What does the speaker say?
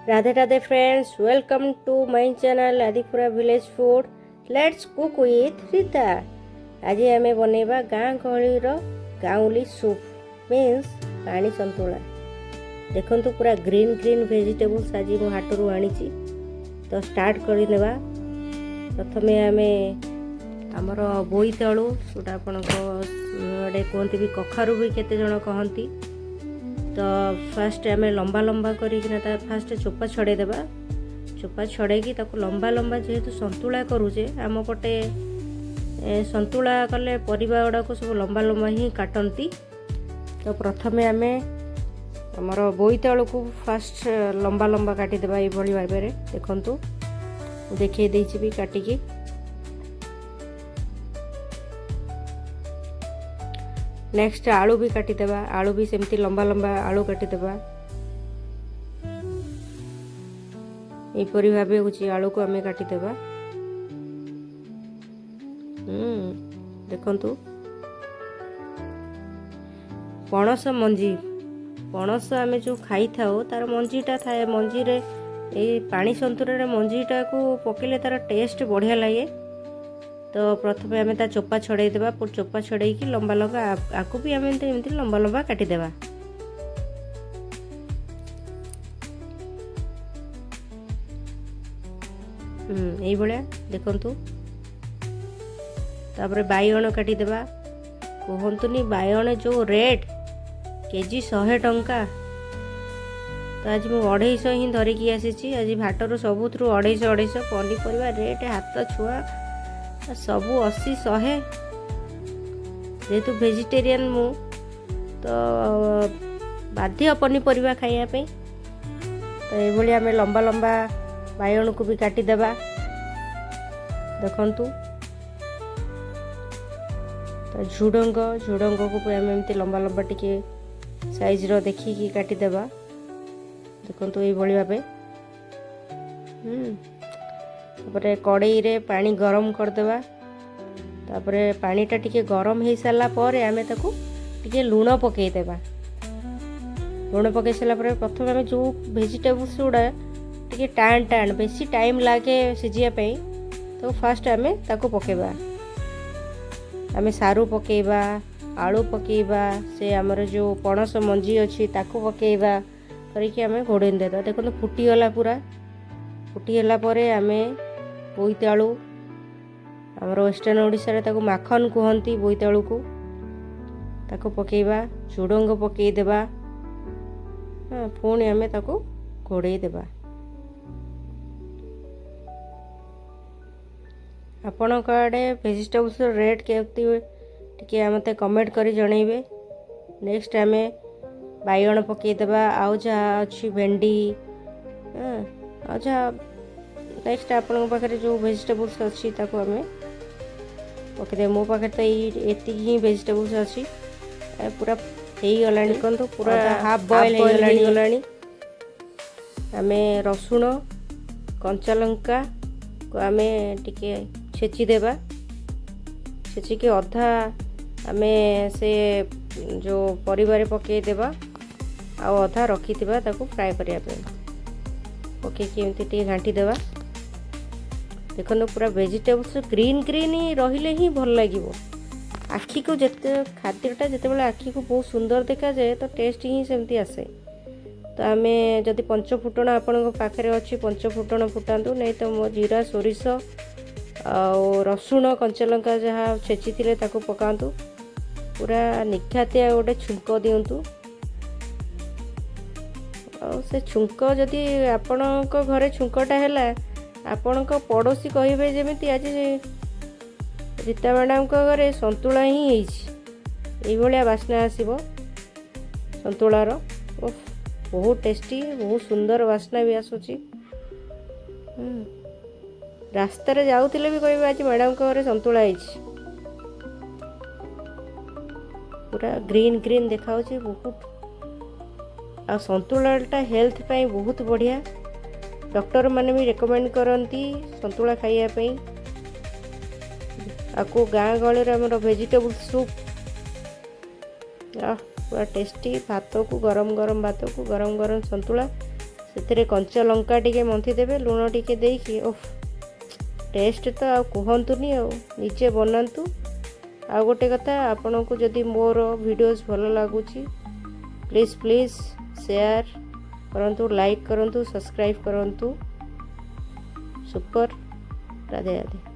Radhe Radhe friends, welcome to my channel Adipura Village Food. Let's cook with Rita. ଆଜି ଆମେ ବନେଇବା ଗାଁ ଗହଳିର ଗାଉଁଲି ସୁପ୍, ମିନ୍ସ ପାଣି ସନ୍ତୁଳା। ଦେଖନ୍ତୁ, ପୁରା ଗ୍ରୀନ୍ ଗ୍ରୀନ୍ ଭେଜିଟେବୁଲ୍ସ ଆଜି ମୁଁ ହାଟରୁ ଆଣିଛି। ତ ଷ୍ଟାର୍ଟ କରିନେବା। ପ୍ରଥମେ ଆମେ ଆମର ବୋଇତାଳୁ, ଯେଉଁଟା ଆପଣଙ୍କ ଆଡ଼େ କୁହନ୍ତି ବି କଖାରୁ ବି କେତେ ଜଣ କହନ୍ତି। ତ ଫାଷ୍ଟ ଆମେ ଲମ୍ବା ଲମ୍ବା କରିକିନା ତା ଫାଷ୍ଟ ଚୋପା ଛଡ଼େଇ ଦେବା। ଚୋପା ଛଡ଼େଇକି ତାକୁ ଲମ୍ବା ଲମ୍ବା, ଯେହେତୁ ସନ୍ତୁଳା କରୁଛେ, ଆମ ପଟେ ସନ୍ତୁଳା କଲେ ପରିବା ଗୁଡ଼ାକୁ ସବୁ ଲମ୍ବା ଲମ୍ବା ହିଁ କାଟନ୍ତି। ତ ପ୍ରଥମେ ଆମେ ଆମର ବୋଇତାଳୁକୁ ଫାଷ୍ଟ ଲମ୍ବା ଲମ୍ବା କାଟିଦେବା ଏଇଭଳି ଭାବରେ। ଦେଖନ୍ତୁ, ମୁଁ ଦେଖେଇ ଦେଇଛି ବି କାଟିକି। ନେକ୍ସଟ ଆଳୁ ବି କାଟିଦେବା। ଆଳୁ ବି ସେମିତି ଲମ୍ବା ଲମ୍ବା ଆଳୁ କାଟିଦେବା। ଏହିପରି ଭାବେ ହେଉଛି ଆଳୁକୁ ଆମେ କାଟିଦେବା। ଦେଖନ୍ତୁ, ପଣସ ମଞ୍ଜି, ପଣସ ଆମେ ଯେଉଁ ଖାଇଥାଉ, ତାର ମଞ୍ଜିଟା ଥାଏ। ମଞ୍ଜିରେ ଏଇ ପାଣି ସନ୍ତୁଳାରେ ମଞ୍ଜିଟାକୁ ପକେଇଲେ ତାର ଟେଷ୍ଟ ବଢ଼ିଆ ଲାଗେ। ତ ପ୍ରଥମେ ଆମେ ତା ଚୋପା ଛଡ଼େଇ ଦେବା। ଚୋପା ଛଡ଼େଇକି ଲମ୍ବା ଲମ୍ବା, ଆକୁ ବି ଆମେ ଏମିତି ଏମିତି ଲମ୍ବା ଲମ୍ବା କାଟିଦେବା। ଏଇଭଳିଆ ଦେଖନ୍ତୁ। ତାପରେ ବାଇଗଣ କାଟିଦେବା। କୁହନ୍ତୁନି, ବାଇଗଣ ଯେଉଁ ରେଟ୍, କେଜି 100 ଟଙ୍କା। ତ ଆଜି ମୁଁ 250 ହିଁ ଧରିକି ଆସିଛି ଆଜି ହାଟରୁ। ସବୁଥିରୁ 250 250। ପନିପରିବା ରେଟ୍ ହାତ ଛୁଆଁ, ସବୁ 80 100। ଯେହେତୁ ଭେଜିଟେରିଆନ୍ ମୁଁ, ତ ବାଧ୍ୟ ପନିପରିବା ଖାଇବା ପାଇଁ। ତ ଏଇଭଳି ଆମେ ଲମ୍ବା ଲମ୍ବା ବାଇଗଣକୁ ବି କାଟିଦେବା। ଦେଖନ୍ତୁ, ତ ଝୁଡ଼ଙ୍ଗ, ଝୁଡ଼ଙ୍ଗକୁ ବି ଆମେ ଏମିତି ଲମ୍ବା ଲମ୍ବା ଟିକେ ସାଇଜ୍ର ଦେଖିକି କାଟିଦେବା। ଦେଖନ୍ତୁ, ଏଇଭଳି ଭାବେ। ତାପରେ କଡ଼େଇରେ ପାଣି ଗରମ କରିଦେବା। ତାପରେ ପାଣିଟା ଟିକେ ଗରମ ହେଇସାରିଲା ପରେ ଆମେ ତାକୁ ଟିକେ ଲୁଣ ପକାଇଦେବା। ଲୁଣ ପକାଇ ସାରିଲା ପରେ ପ୍ରଥମେ ଆମେ ଯେଉଁ ଭେଜିଟେବୁଲ୍ସ ଗୁଡ଼ା ଟିକେ ଟାଣ ଟାଣ, ବେଶୀ ଟାଇମ୍ ଲାଗେ ସିଝିବା ପାଇଁ, ତ ଫାଷ୍ଟ ଆମେ ତାକୁ ପକାଇବା। ଆମେ ସାରୁ ପକାଇବା, ଆଳୁ ପକାଇବା, ସେ ଆମର ଯେଉଁ ପଣସ ମଞ୍ଜି ଅଛି ତାକୁ ପକାଇବା, କରିକି ଆମେ ଘୋଡ଼େଇ ଦେବା। ଦେଖନ୍ତୁ, ଫୁଟିଗଲା ପୁରା। ଫୁଟିଗଲା ପରେ ଆମେ ବୋଇତାଳୁ, ଆମର ୱେଷ୍ଟର୍ଣ୍ଣ ଓଡ଼ିଶାରେ ତାକୁ ମାଖନ କୁହନ୍ତି ବୋଇତାଳୁକୁ, ତାକୁ ପକାଇବା, ଝୁଡ଼ଙ୍ଗ ପକାଇଦେବା। ହଁ, ପୁଣି ଆମେ ତାକୁ ଘୋଡ଼େଇ ଦେବା। ଆପଣଙ୍କ ଆଡ଼େ ଭେଜିଟେବୁଲ୍ସର ରେଟ୍ କେମିତି, ଟିକେ ମୋତେ କମେଣ୍ଟ କରି ଜଣେଇବେ। ନେକ୍ସଟ ଆମେ ବାଇଗଣ ପକାଇଦେବା, ଆଉ ଯାହା ଅଛି ଭେଣ୍ଡି, ହଁ, ଆଉ ଯାହା ନେକ୍ସଟ ଆପଣଙ୍କ ପାଖରେ ଯେଉଁ ଭେଜିଟେବୁଲ୍ସ ଅଛି ତାକୁ ଆମେ ପକାଇଦେବା। ମୋ ପାଖରେ ତ ଏଇ ଏତିକି ହିଁ ଭେଜିଟେବୁଲ୍ସ ଅଛି। ପୁରା ହେଇଗଲାଣି। ଦେଖନ୍ତୁ, ପୁରା ହାଫ୍ ବଏଲ୍ ହେଇଗଲାଣି। ଆମେ ରସୁଣ କଞ୍ଚା ଲଙ୍କାକୁ ଆମେ ଟିକେ ଛେଚିଦେବା। ଛେଚିକି ଅଧା ଆମେ ସେ ଯେଉଁ ପରିବାରେ ପକାଇଦେବା, ଆଉ ଅଧା ରଖିଥିବା ତାକୁ ଫ୍ରାଏ କରିବା ପାଇଁ। ପକାଇକି ଏମିତି ଟିକେ ଘାଣ୍ଟି ଦେବା। ଦେଖନ୍ତୁ, ପୁରା ଭେଜିଟେବୁଲ୍ସ ଗ୍ରୀନ୍ ଗ୍ରୀନ୍ ରହିଲେ ହିଁ ଭଲ ଲାଗିବ ଆଖିକୁ। ଯେତେ ଖାଦ୍ୟଟା ଯେତେବେଳେ ଆଖିକୁ ବହୁତ ସୁନ୍ଦର ଦେଖାଯାଏ, ତ ଟେଷ୍ଟ ହିଁ ସେମିତି ଆସେ। ତ ଆମେ ଯଦି ପଞ୍ଚ ଫୁଟଣ ଆପଣଙ୍କ ପାଖରେ ଅଛି, ପଞ୍ଚ ଫୁଟଣ ଫୁଟାନ୍ତୁ, ନାଇଁ ତ ମୋ ଜିରା, ସୋରିଷ ଆଉ ରସୁଣ କଞ୍ଚାଲଙ୍କା ଯାହା ଛେଚିଥିଲେ ତାକୁ ପକାନ୍ତୁ। ପୁରା ନିଘାତିଆ ଗୋଟେ ଛୁଙ୍କ ଦିଅନ୍ତୁ। ଆଉ ସେ ଛୁଙ୍କ ଯଦି ଆପଣଙ୍କ ଘରେ ଛୁଙ୍କଟା ହେଲା, ଆପଣଙ୍କ ପଡ଼ୋଶୀ କହିବେ ଯେମିତି ଆଜି ରୀତା ମ୍ୟାଡ଼ାମଙ୍କ ଘରେ ସନ୍ତୁଳା ହିଁ ହେଇଛି। ଏଇଭଳିଆ ବାସ୍ନା ଆସିବ ସନ୍ତୁଳାର। ଓଃ, ବହୁତ ଟେଷ୍ଟି, ବହୁତ ସୁନ୍ଦର ବାସ୍ନା ବି ଆସୁଛି। ରାସ୍ତାରେ ଯାଉଥିଲେ ବି କହିବେ ଆଜି ମ୍ୟାଡ଼ାମଙ୍କ ଘରେ ସନ୍ତୁଳା ହେଇଛି। ପୁରା ଗ୍ରୀନ୍ ଗ୍ରୀନ୍ ଦେଖାହେଉଛି ବହୁତ। ଆଉ ସନ୍ତୁଳାଟା ହେଲ୍ଥ ପାଇଁ ବହୁତ ବଢ଼ିଆ। ଡକ୍ଟରମାନେ ବି ରେକମେଣ୍ଡ କରନ୍ତି ସନ୍ତୁଳା ଖାଇବା ପାଇଁ। ଆକୁ ଗାଁ ଗହଳିରେ ଆମର ଭେଜିଟେବୁଲ୍ ସୁପ୍ ପୁରା ଟେଷ୍ଟି। ଭାତକୁ, ଗରମ ଗରମ ଭାତକୁ ଗରମ ଗରମ ସନ୍ତୁଳା ସେଥିରେ କଞ୍ଚା ଲଙ୍କା ଟିକେ ମନ୍ଥି ଦେବେ, ଲୁଣ ଟିକେ ଦେଇକି, ଓଫ୍, ଟେଷ୍ଟ ତ ଆଉ କୁହନ୍ତୁନି। ଆଉ ନିଜେ ବନାନ୍ତୁ। ଆଉ ଗୋଟେ କଥା, ଆପଣଙ୍କୁ ଯଦି ମୋର ଭିଡ଼ିଓଜ୍ ଭଲ ଲାଗୁଛି, ପ୍ଲିଜ୍ ପ୍ଲିଜ୍ ସେୟାର କରନ୍ତୁ, ଲାଇକ୍ କରନ୍ତୁ, ସବସ୍କ୍ରାଇବ୍ କରନ୍ତୁ। ସୁପର। ରାଧେ ରାଧେ।